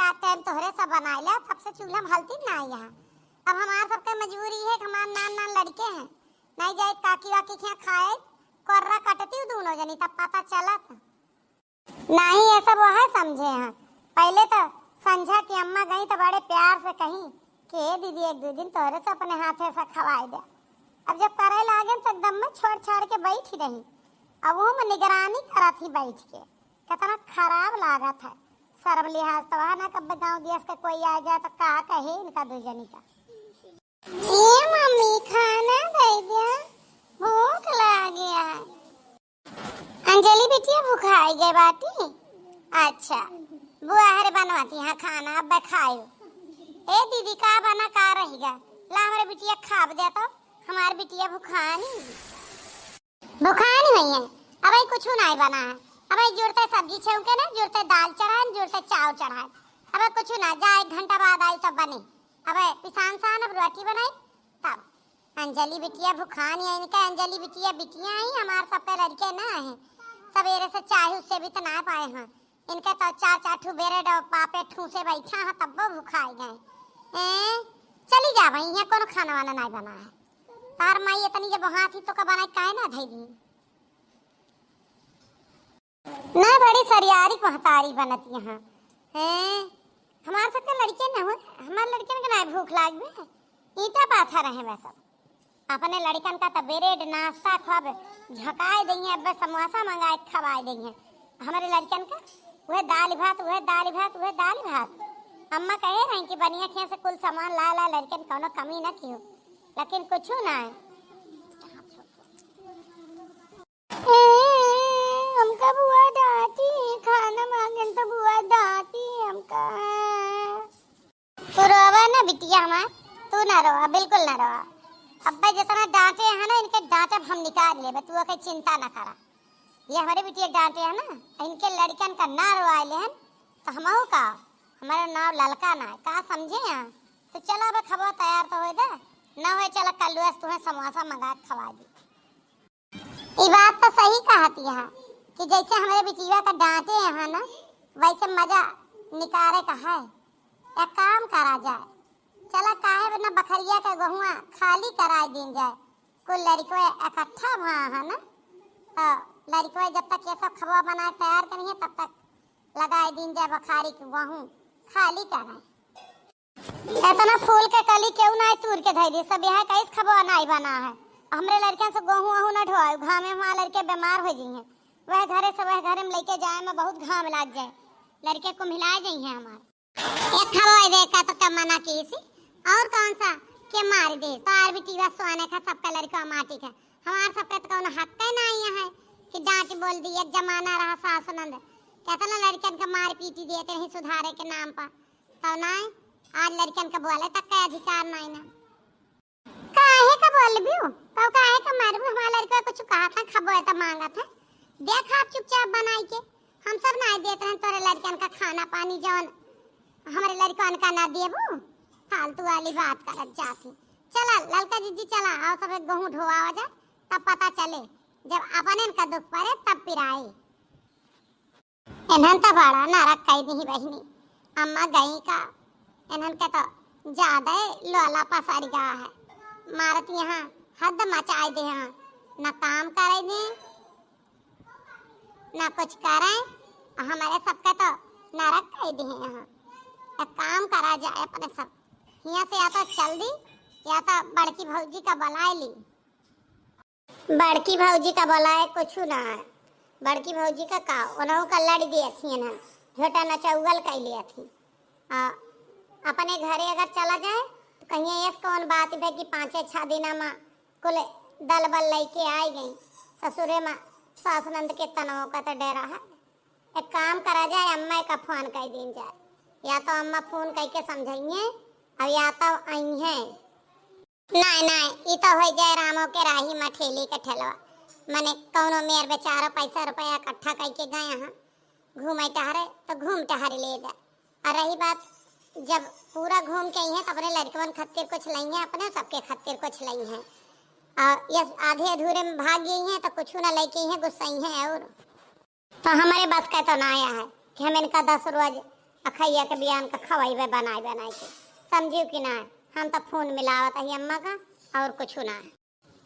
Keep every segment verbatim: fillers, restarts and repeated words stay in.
रात टाइम तोहरे सब बनाइला, तब से चूल्हा में हलती ना यहाँ। अब हमार सबके मजबूरी है कि हमार नान नान लड़के हैं, नहीं जाए काकी वाकी के यहाँ खाए, कोर्रा कटती दोनों जनी, तब पता चलत। नहीं, ये सब वह समझे हैं। पहले तो संझा की अम्मा गई तो बड़े प्यार से कही कि "ए दीदी, एक दो दिन तोहरे से अपने हाथे से खवाए दे।" अब जब करे लागे तो एकदम में छोड़ छाड़ के बैठ रही। अब वो में निगरानी करत ही बैठ के, कितना खराब लागत है। शर्म लिहाज तो है ना, कब गाँव देश का कोई आ जाए तो का कहे इनका दो जनी का। ए मम्मी, खाना दे दे, भूख लागे है। अंजलि बिटिया भुखाई गए बाटी। अच्छा, बुआ हरे बनवाती हाँ खाना, अब खायो। ए दीदी, का बना, का रहिगा? ला हमरे बिटिया खाब दे तो, हमार बिटिया भुखानी। भुखानी हुई है, अब कुछ नहीं बना है। अब जुड़ते सब्जी छेव के ना, जुड़ते दाल चढ़ाए, जुड़ते चाव चढ़ाए। अब कुछ ना, जा एक घंटा बाद आई तब बने। अब पिसान सान अब रोटी बनाई तब। अंजलि बिटिया भुखानी है, इनका अंजलि बिटिया बिटिया आई, हमार सबके लड़के ना है। सवेरे से चाय उससे भी तो ना पाए हैं। इनके तो चार चार ठू बेरे डो पापे ठूसे बैठा है, तब वो भुखाई गए। ए, चली जा भाई, यहाँ कोनो खाना वाना नहीं बना है। तार माई इतनी जब हाथ ही तो का बनाई, काहे ना धई दी? ना बड़ी सरियारी महतारी बनत यहाँ। हैं? हमार सबके लड़के न हो, हमार लड़कन के ना भूख लागबे। ईटा पाथर रहे बस। अपने लड़कन का तो ब्रेड नाश्ता खूब झकाए देंगे, अब समोसा मंगाए के खवाए देंगे। हमारे लड़कन का वह दाल भात, वह दाल भात, वह दाल भात। अम्मा कहे रही कि बढ़िया खेत से कुल सामान ला ला, लड़कन कौनो कमी ना कियो, लेकिन कुछ ना है। ए, हमका बुआ डांटी, खाना मांगन तो बुआ डांटी हमका। तू रोवा ना बिटिया हमार, तू ना रोवा, बिल्कुल ना रोवा। अब्बे जितना डांटे हैं ना, इनके डांटे हम निकाल लेबे, तू ओके चिंता ना करा। ये हमारे बिटिया डांटे हैं ना, इनके लड़कन का ना रोवाए लेहन, तो हमहू का, हमारा नाव ललका ना है, का समझे हैं? तो चला अब खबवा तैयार तो होए दे, ना होए चला कल्लुआ से तुम्हें समोसा मंगा के खवा दी। ई बात तो सही कहती है कि जैसे हमरे बिटिया का डांटे यहाँ ना, वैसे मजा निकारे का है। एक काम करा जाए, चला काहे न बखरिया के गहुआ खाली कराए दीन जाए, कुल लड़कवे इकट्ठा हुआ है ना, तो लड़कवे जब तक ये सब खबवा बनाए तैयार करिए, तब तक लगाए दीन जाए बखारी के गहूँ खाली कराए। इतना फूल के कली केहू नाई तूर के धई दी, सब यहाँ कैस खबवा नाई बना है। हमरे लड़कन से गोहूँ वहूँ ना ढोआए, घामे में हमार लड़के बीमार हो जइहें। वह घरे से वह घरे में लेके जाए में बहुत घाम लाग जाए, लड़के कुम्हिलाए जइहें हमार। एक खबवा दे का तो कम मना कीसी, और कौन सा के मार दे? तार बिटिया सोने का, सबका लड़का माटी का, हमार सबका तो कौनो हक है ना यहाँ है कि डांट बोल दी। एक जमाना रहा सास नंद, कितना लड़कन का मार पीटी देते रही सुधारे के नाम पर। तब नाय, आज लड़कन के बोले तक के अधिकार नाय ना। काहे का बोलबू? तब काहे का मारबू? हमार लड़का कुछ कहा था, खबो है तो मांगा था। देख आप चुपचाप बनाई के, हम सब नाय देत रहन तोरे लड़कन का खाना पानी जौन हमरे लड़कन का ना देबू। फालतू वाली बात करत जाती। चला ललका जीजी चला, आओ सब एक गहूँ ढोआवा जा, तब पता चले, जब अपने का दुख पड़े तब पिराए। इन्हन तो बड़ा नरक कई दी बहिनी। अम्मा गई का, इन्हन के तो ज्यादा ही लोला पसर गया है। मारत यहाँ हद मचाए दे हैं, न काम करे दे, न कुछ करे। हमारे सबके तो नरक कई दे हैं यहाँ। एक काम करा जाए अपने सब, यहाँ से या तो चल दी या तो बड़की भौजी का बुलाए ली। बड़की भौजी का बोलाए कुछु ना है। बड़की भौजी का का, उन्हों का लड़ दिए थी ना, झोटा नचौगल कइ लिए थी। आ, अपने घरे अगर चला जाए तो कहिए, "यस कौन बात भे कि पाँचे छह दिना मा कुल दल बल लेके आइ गई ससुरे मा।" सास नंद के तनव का तो डरा है। एक काम करा जाए, अम्मा का फोन कइ दीन जाए, या तो अम्मा फोन कइ के समझाइए, अब या तो आई हैं। नाय, नाय, ई तो होइ जाए रामो के राही मा ठेली के ठेलवा। मने कौनो मेर बेचारो पैसा रुपया इकट्ठा कइके गए हैं, घूमे टहरे, तो घूम टहर ले जा। और रही बात, जब पूरा घूम के आई हैं, तो अपने लड़कवन खातिर कुछ लइहें, अपने सबके खातिर कुछ लइहें। और ये आधे अधूरे में भाग गई हैं, तो कुछ ना लेके आई हैं, गुस्साई हैं और तो हमरे बस का तो ना आया है कि हम इनका दस रोज अखैया के बियान का खवैबे बनाई बनाई के, समझियो कि ना? हम तो फोन मिलावत ही अम्मा का, और कुछ ना।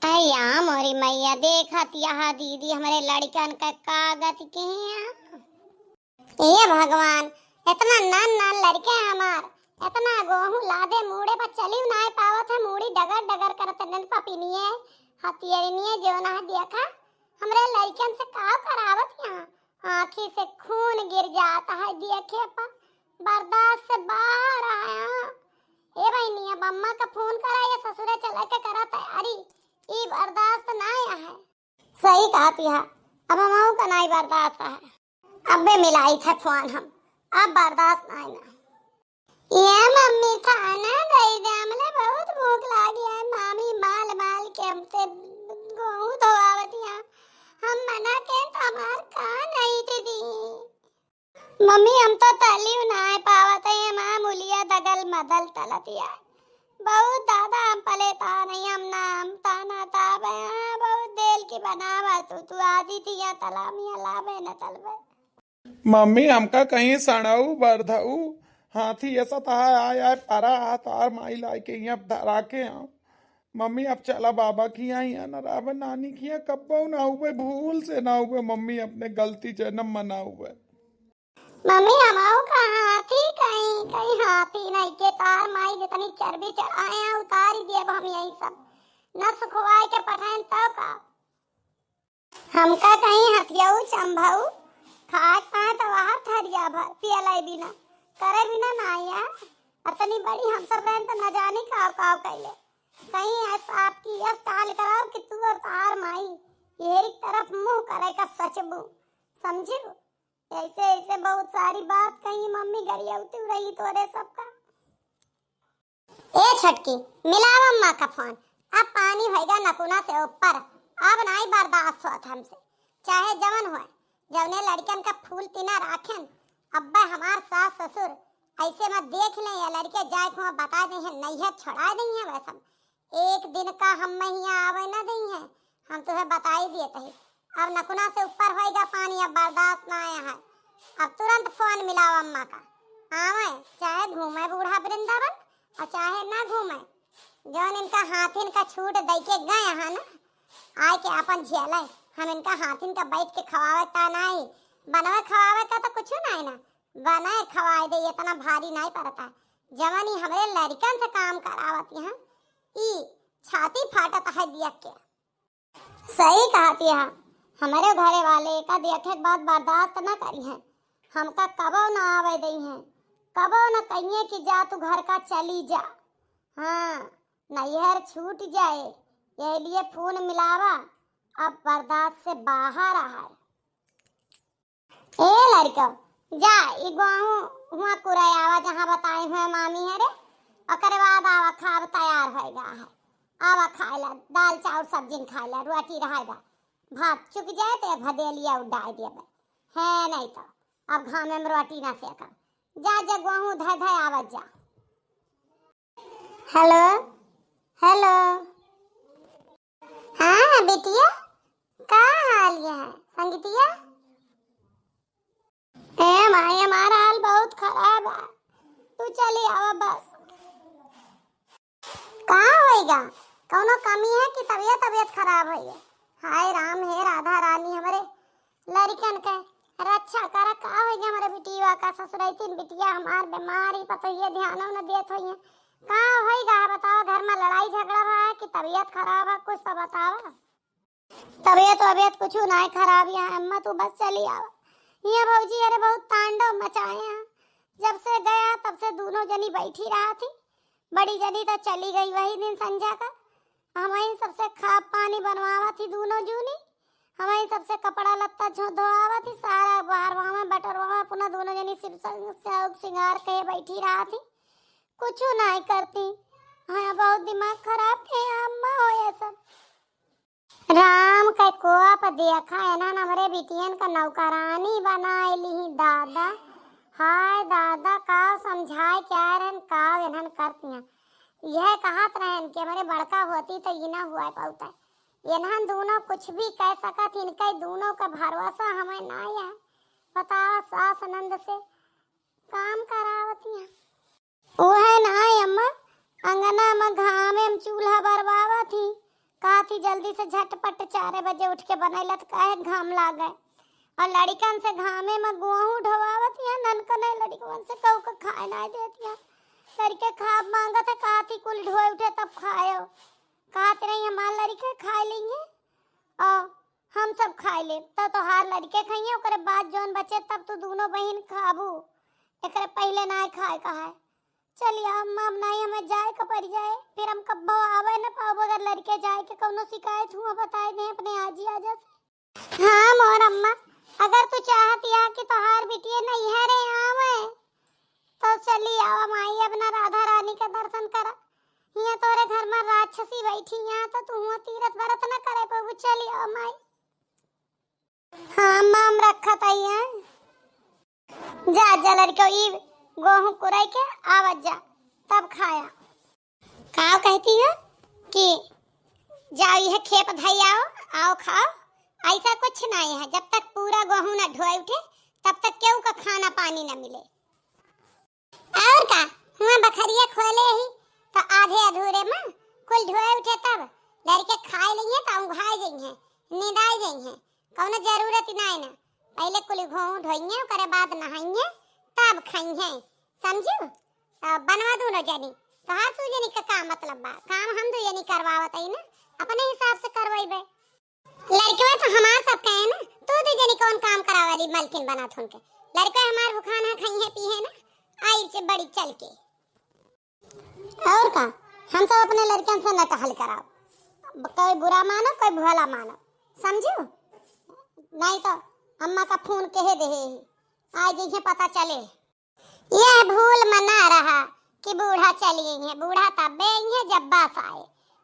अय्या मोरी मैया, देखत यह दीदी हमरे लड़कन का का गति के हैं। ए भगवान, इतना नान नान लड़के हमार, इतना गोहूं लादे मूड़े पर चली नाय पावत है, मूड़ी डगर डगर करत नन पपिनिए, हथियरिनिए जो ना देखा, हमरे लड़कन से का करावत यहाँ, आँखी से खून गिर जाता है देखे पर, बर्दाश्त से बाहर आया। ए बहनी, अब अम्मा का फोन करा या ससुरे चले के करा तैयारी, ई बर्दाश्त ना है। सही कहत यह, अब हमहू का नाई बर्दाश्त है। अबे मिलाई थे फोन हम, अब बर्दाश्त नाई ना। ये मम्मी खाना दे दे, हमले बहुत भूख लागी है। मामी माल माल के हमसे गोहूं धोआवत यहाँ, हम मना के तो हमार का नहीं थे दी। मम्मी हम तो तली नाय पावत है, माँ मुलिया दगल मदल तलतिया। बहुत दादा हम पले ता नहीं, हम ना हम ताना ताबे, हाँ, बहुत देल की बनावा तू, तू आदि तिया तला मिया लाबे न तलबे। मम्मी हमका कहीं सड़ऊ बरधऊ हाथी ऐसा तहा आय आय परा आ तार माई लाय के यहाँ धरा के यहाँ। मम्मी अब चला बाबा की यहाँ, यहाँ न रहबे, नानी की यहाँ कब्बो ना हुए, भूल से ना हुए मम्मी, अपने गलती जन्म मना हुए। मम्मी, हमहू का हाथी कहीं, कहीं हाथी नहीं के तार माई जितनी चर्बी चढ़ाए हैं, उतारी देब हम यही सब। न सुखवाए के पठाएन तब का। हमका कहीं हथियऊ चंभऊ खाए पाए तो वह थरिया भर पियलाई बिना, करे बिना ना आया। अतनी बड़ी हम सब रहन तो न जानी काव काव कैले। कहीं ऐसा आपकी यस टाल कराओ कि तू और तार माई यही तरफ मुंह करे का सचबू, समझिबू? ऐसे ऐसे बहुत सारी बात कही मम्मी, गरियौती रही तोरे सबका। ए छटकी, मिलावा अम्मा का फोन। अब पानी भइगा नकुना से ऊपर, अब नाई बर्दाश्त होत हमसे, चाहे जवन होए। जवने लड़कन का फूल तीना राखेन, अब्बे हमार सास ससुर ऐसे मत देख लें, या लड़के जाए को बता दे हैं, नैहर छोड़ा दे हैं। वैसन एक दिन का हम महिया आवे न दई है, हम तुहे बताई दिए तही। अब नकुना से ऊपर होइगा पानी, अब बर्दाश्त ना आया है। अब तुरंत फोन मिलाओ अम्मा का, आवे, चाहे घूमे बूढ़ा वृंदावन और चाहे ना घूमे। जौन इनका हाथिन का छूट दई के गए हैं ना, आए के अपन झेले। हम इनका हाथिन का बैठ के खवावे का नहीं, बनवे खवावे का तो कुछ नहीं ना, बनाए खवाए दे, इतना भारी नहीं पड़ता। जवन ई हमरे लड़कन से काम करावत हैं, ई छाती फाटत है देख के। सही कहत है, हमरे घरे वाले का देखे के बाद बर्दाश्त न करी हैं। हमका कबो न आवे दई हैं, कबो न कहिए कि जा तू घर का चली जा। हाँ, नैहर छूट जाए, यही लिए फोन मिलावा, अब बर्दाश्त से बाहर है। ए लड़को, जा, ई गोहूं हुआ कुरायावा, जहाँ बताए हुए मामी है रे, ओकरे बाद आवा, खाब तैयार होएगा है। आवा खाए ला, दाल चाउर सब्जी न खाए ला, रोटी रहेगा। भात चुक जाए तो एक भदेलिया उडाए देबे। है नहीं तो, अब घामे में रोटी ना सेका। जा, जा, गोहूं धय धय आवत जा। हेलो, हेलो। हाँ, बिटिया, का हाल ये है, संगीतिया? ए माई, हमारा हाल बहुत खराब है, तू चली आवा बस। का होइगा? कौनो कमी है कि तबीयत, तबीयत खराब है? हाय राम, हे राधा रानी, हमरे लड़कन के रक्षा करा। का होइगा हमरे बिटिया का? ससुरैतिन बिटिया हमार बीमारी पर तो ये ध्यान न देत होइए। का होइगा बताओ, घर में लड़ाई झगड़ा बा कि तबीयत खराब है, कुछ तो बताओ। तबीयत वबीयत कुछ नाय खराब यहाँ अम्मा, तू बस चली आवा। यहाँ भौजी अरे बहुत तांडव मचाए हैं, जब से गया तब से दोनों जनी बैठी रहा थी। बड़ी जनी तो चली गई वही दिन संझा का, हम वहीं सबसे खा पानी बनवावा थी दोनों जूनी, हम वहीं सबसे कपड़ा लत्ता झो धोआवा थी, सारा बाहरवा में बटरवा में अपना दोनों जनी सिर शौक सिंगार के बैठी रहा थी, कुछ नाय करती। हाँ, बहुत दिमाग खराब के अम्मा हो ये सब। राम के कोप देखा, इन्हन हमरे बिटियन का नौकरानी बनाए ली दादा। हाय दादा, का समझाए क्या रहन, का इन्हन करतियां। यह कहत रहन कि हमरे बड़का होती तो ई ना हुआ पाउता। इन्हन दोनों कुछ भी कह सकत, इनके दोनों का भरोसा हमें ना है। बताओ सास नंद से काम करावत हियाँ। ओहे ना अम्मा, अंगना में घामे में चूल्हा बरवावत ही। कहत ही जल्दी से झटपट चारे बजे उठ के बनैला त काहे घाम लागे। और लड़िकन से घामे में गोहूँ ढोवावत हियाँ, ननकने लड़िकवन से कहू के खाए ना देत हियाँ। लड़िके खाब मांगत है, कहत ही कुल ढोए उठे तब खाएव। कहत रही हमार लड़िके खाए लेंगे और हम सब खाए लेब, तब तोहार लड़िके खइहें, ओकरे बाद जौन बचे तब तू दूनो बहिन खाबू। एकरे पहिले नाय खाए का है। चलिए अम्मा, अब नाई हमें जाए के पड़ जाए, फिर हम कब्बो आवे न पाबो। अगर लड़िके जाए के कौनो शिकायत हुआ बताए दें अपने आजी आजा से। हाँ मोर अम्मा, अगर तू चाहत या कि तोहार बिटिया नैहरे आवे तो चली आवा माई, अपना राधा रानी के दर्शन करा। हियाँ तोरे घर में राक्षसी बैठी, यहाँ तो तू हुआं तीरथ व्रत न करे पबू। चली आवा माई। हाँ अम्मा, हम रखत आई हैं। जा, जा लड़िको, ई गोहूँ कुराई के आवत जा, तब खाया। का कहती हो कि जाओ यह खेप धई आओ, आओ खाओ। ऐसा कुछ नहीं है, जब तक पूरा गोहूँ ना ढोए उठे तब तक केहू का खाना पानी ना मिले। और का, हुआं बखरिया खोले ही तो आधे अधूरे में कुल ढोए उठे तब लड़िके खाए लेंगे तो उघाए जाइए, निदाए जाइए। कौनो जरूरत ही नाई ना। पहिले कुल घों ढोइये, ओकरे बाद नहाइये, तब खाइये। समझू? तब बनवा दूनो जनी। तोहार तू जनी का का मतलब बा? काम हम दू जनी करवावत हई ना, अपने हिसाब से करवइबे। लड़कवा तो हमार सब कहे ना, तू दू जनी कौन काम करावाली मलकिन बनत हुन के? लड़कवा हमार भुखान है, खाइये पीहे ना, आई से बड़ी चल के। और का, हम सब अपने लड़कन से न टहल कराओ, कोई बुरा मानो, कोई भला मानो, समझू? नहीं तो अम्मा का फोन कहे दे ही, आज इन्हें पता चले। यह भूल मना रहा कि बूढ़ा चली गई है, बूढ़ा तब गई है जब बस आए,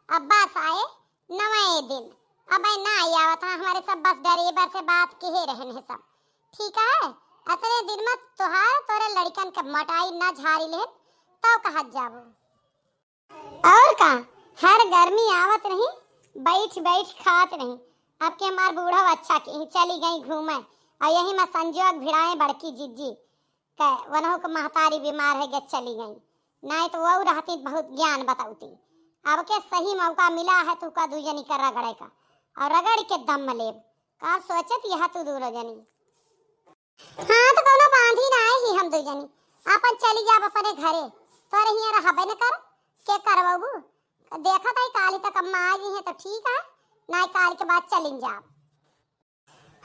अब बस आए नवे दिन, अब ना आई आवत है, हमारे सब बस ड्राइवर से बात किए रहन है सब। ठीक है, अतने दिन में तोहार तोरे लड़कन के मोटाई ना झारी लेन, तब कहत जाबू। और का, हर गर्मी आवत रही, बैठ बैठ खात रही। अब के हमार बूढ़ा अच्छा की चली गई घूमे, और यही में संजोग भिड़ाए बड़की जिज्जी के, वनहु के महतारी बीमार है गए चली गई, नहीं तो वो रहती बहुत ज्ञान बतावती। अब के सही मौका मिला है तो का दू जनी कर रगड़े का, और रगड़ के दम लेब। का सोचत यह तू दूनो जनी? हाँ, तो कौनो बांधी ना है ही हम दू जनी। आपन चली जाब अपने घरे। तोरे हियां रहबे न कर, के करबू? देखत है काली तक अम्मा आ गई है तो ठीक है, ना काल के बाद चली जाब।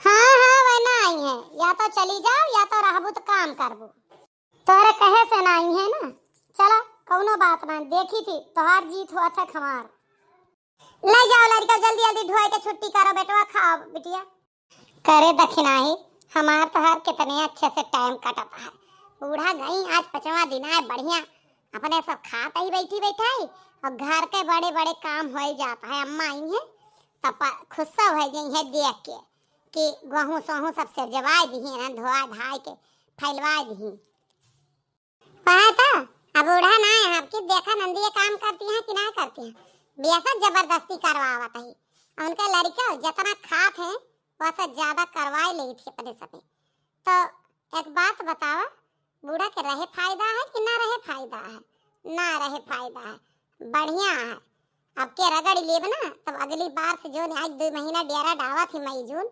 हाँ, हाँ, वह ना आई है। या तो चली जाओ, या तो रहबू तो काम करबू। तोरे कहे से ना आई है ना। चला, कौनो बात ना, देखी थी, तोहार जीत हुआ था हमार। ले जाओ लड़का, जल्दी जल्दी ढोए के छुट्टी करो बेटवा, खाओ बिटिया। करे दखिनाही, हमार तोहार कितने अच्छे से टाइम कटत है। बूढ़ा गई, आज पचवा दिन आए, बढ़िया अपने सब खात ही बैठी बैठाई, और घर के बड़े बड़े काम हो जात है। अम्मा आई है तब खुश हो गई है देख के कि गहूँ सोहूँ सब सिरजवाए दी है ना, धोआ धाए के फैलवाए दी। कहा था, अब बूढ़ा ना है आपकी, देखा नंदिया काम करती है कि ना करती है, बेसा जबरदस्ती करवावत है। उनके लड़के जितना खात है वैसे ज्यादा करवाए लेई थी अपने सपे। तो एक बात बतावा, बूढ़ा के रहे फायदा है कि ना रहे फायदा है? ना रहे फायदा है, बढ़िया है। अब के रगड़ लेब ना, तब अगली बार से जो आज दो महीना डेरा डावा थी मई जून,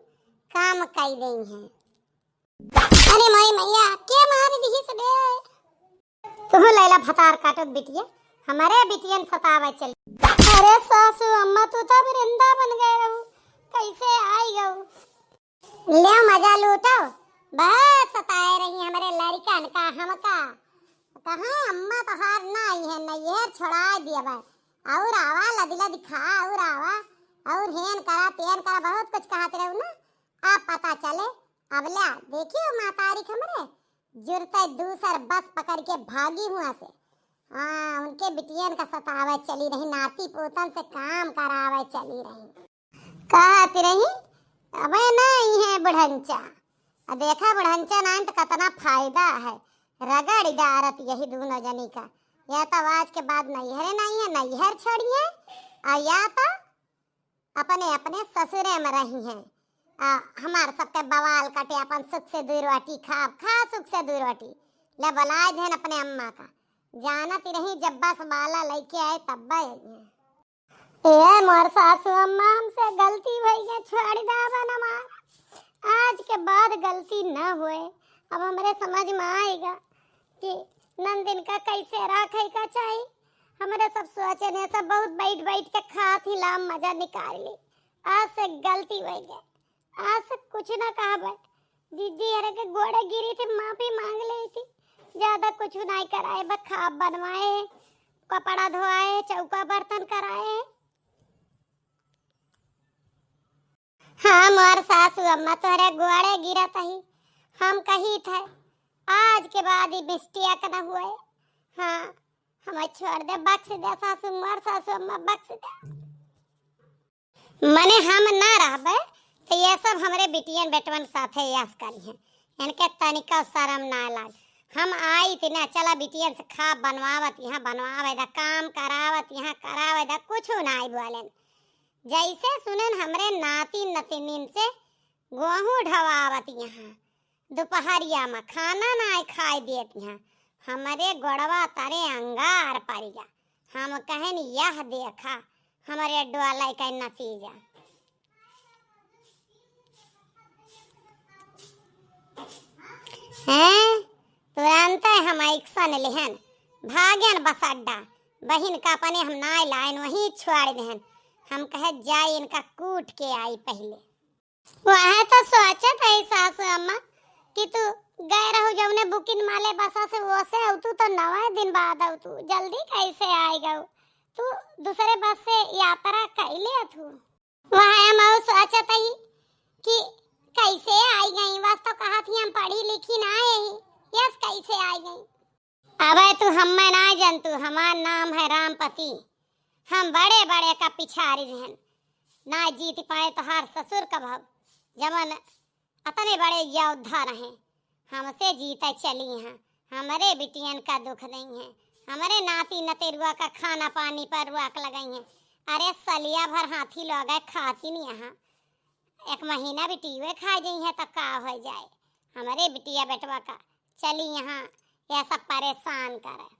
काम कई देई है। अरे माई मैया, के मार दिहिस बे? तुहु लैला भतार काटत बिटिया, हमारे बिटियन सतावे चली। अरे सासू अम्मा, तू तो वृंदावन गए रहू, कैसे आई गऊ? ले मजा लूटो, बहुत सताए रही हमरे लड़िकन का हमका। कहाँ अम्मा तोहार ना आई है, नैहर छोड़ा दिया बा। और आवा लदी लदी खा, और आवा, और हेन करा तेन करा, बहुत कुछ कहत रहू ना। अब पता चले, अब ल्या देखियो मातारी हमरे जुरते दूसर बस पकड़ के भागी हुआ से। हाँ, उनके बिटियन का सतावे चली रही, नाती पोतन से काम करावे चली रही। कहत रही, अबे नहीं है बुढ़ंचा। आ देखा बुढ़ंचा नाइन तो कितना फायदा है, रगड़ डारत यही दोनों जनी का। या तो आज के बाद नैहरे नहीं है, नैहर छोड़िए, और या तो अपने अपने ससुरे में रही हैं। आ, हमार सबके बवाल कटे, अपन सुख से दू रोटी खाब, खा सुख से दू रोटी, ले बुलाए देन अपने अम्मा का, जानत ही रही जब बस वाला लइके आए तब आइहैं। ए मोर सासू अम्मा, हमसे गलती भई गै, छोड़ दाबन हमार। आज के बाद गलती न होए। अब हमरे समझ में आइगा कि नंदिन का कैसे राखे का चाही। हमरे सब सोचन है, सब बहुत बैठ बैठ के खात ही लाम मजा निकाल ली। आज से गलती भई गै, आज से कुछ ना कहबै। जिज्जी हरे के गोड़े गिरी थी, माफी मांग ली थी। ज्यादा कुछ नाहीं कराए, बस खाब बनवाए, कपड़ा धोआए, चौका बर्तन कराए। हाँ मोर सासू अम्मा, तोहरे गोड़े गिरत ही, हम कही थे आज के बाद ई mistake न हुए। हाँ, हमें छोड़ दे, बख्श दे सासू, मोर सासू अम्मा बख्श दे। मने हम ना रहबे तो ये सब हमरे बिटियन बेटवन साथे यस करिहैं। इनके तनिका शर्म ना लाग। हम आई थी ना, चला बिटियन से खाब बनवावत यहाँ, बनवावे दा, काम करावत यहाँ, करावे दा, कुछ ना आई बोलेन। जैसे सुनेन हमरे नाती नतिनिन से गोहूँ ढवावत यहाँ, दुपहरिया में खाना नाहीं खाए देत यहाँ, हमरे गोड़वा तरे अंगार परिगा। हम कहेन, यह देखा हमरे डोले के नतीजा। हैं, तुरंत हम action लेहन, भागेन बस अड्डा। बहिन का अपने हम नाहीं लाएन, वहीं छोड़ देहन। हम कहे, जाए इनका कूट के आई पहिले। वह तो सोचत है सासू अम्मा कि तू गए रहू जौने booking माले बसा से, वो से अउतू तो नवे दिन बाद अउतू, जल्दी कैसे आइ गऊ? तू दूसरे बस से यात्रा कैले अथू। वह हम अउ सोचत ही कि कैसे आइ गई, बस तो कहत ही हम पढ़ी लिखी ना आई, यस कैसे आइ गई? अबे तू हम्मे ना जनतू, हमार नाम है रामपति। हम बड़े बड़े का पिछारी रहन, ना जीत पाए तोहार ससुर कबहू, जवन अतने बड़े योद्धा रहे, हमसे जीते चली हैं। हमरे बिटियन का दुख नहीं है, हमरे नाती नतेरुआ का खाना पानी पर रोक लगई है। अरे सलिया भर हाथी लोग खाती नहीं यहाँ, एक महीना बिटिये खा जइहैं त का होइ जाए। हमरे बिटिया बेटवा का चली यहाँ यह सब परेशान करे।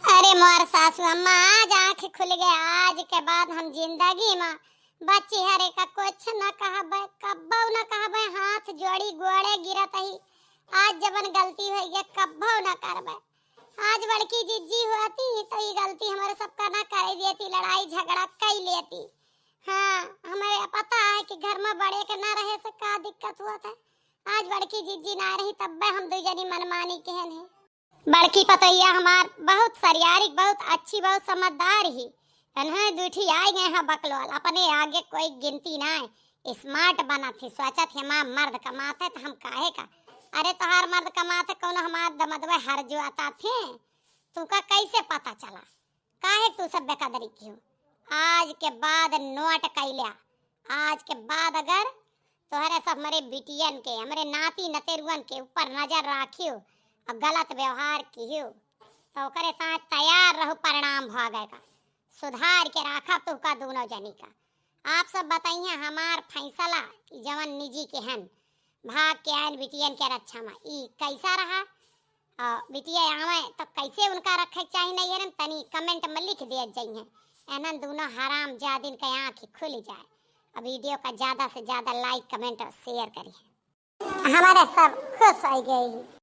अरे मोर सासू अम्मा, आज आँख खुल गए, आज के बाद हम जिंदगी में बच्ची हरे का कुछ न कहबे, कब्बो न कहबे, हाथ जोड़ी गोड़े गिरत ही। आज जवन गलती होइ गए कब्बो न करबे। आज बड़की जिज्जी होती तो ये गलती हमरे सबका ना करे देती, लड़ाई झगड़ा कई लेती। हाँ, हमें पता है कि घर में बड़े के ना रहे से का दिक्कत हुआ था। आज बड़की जिज्जी ना रही तब हम दू जनी मनमानी कहन है। बड़की पतोहिया हमार बहुत सरियारिक, बहुत अच्छी, बहुत समझदार ही। इन्हें दूठी आइ गए हैं बकलोल, अपने आगे कोई गिनती ना है। Smart बनत ही, सोचत ही हमार मर्द कमात है तो हम काहे का। अरे तोहार मर्द कमात है, कौनो हमार दमदवे हर जुआता थे, तुमका कैसे पता चला? काहे तू सब बेकदरी कियो? आज के बाद note कइ ल्या, आज के बाद अगर तोहरे सब हमरे बिटियन के, हमरे नाती नतेरुअन के ऊपर नजर राखियो और गलत व्यवहार कियो, तो ओकरे साथ तैयार रहू परिणाम भोगे का। सुधार के राखब तुहका दोनों जनी का। आप सब बताइए हमार फैसला कि जवन निजी के हन, भाग के आयन बिटियन के रक्षा में, ई कैसा रहा? और बिटिया आवे तो कैसे उनका रखे के चाही नहीं हरन, तनी comment में लिख दिया जाइए। एनन दोनों हराम जादिन के आँख खुल जाए। और video का ज्यादा से ज्यादा like, comment और share करिए। हमारे सब खुश हो गए।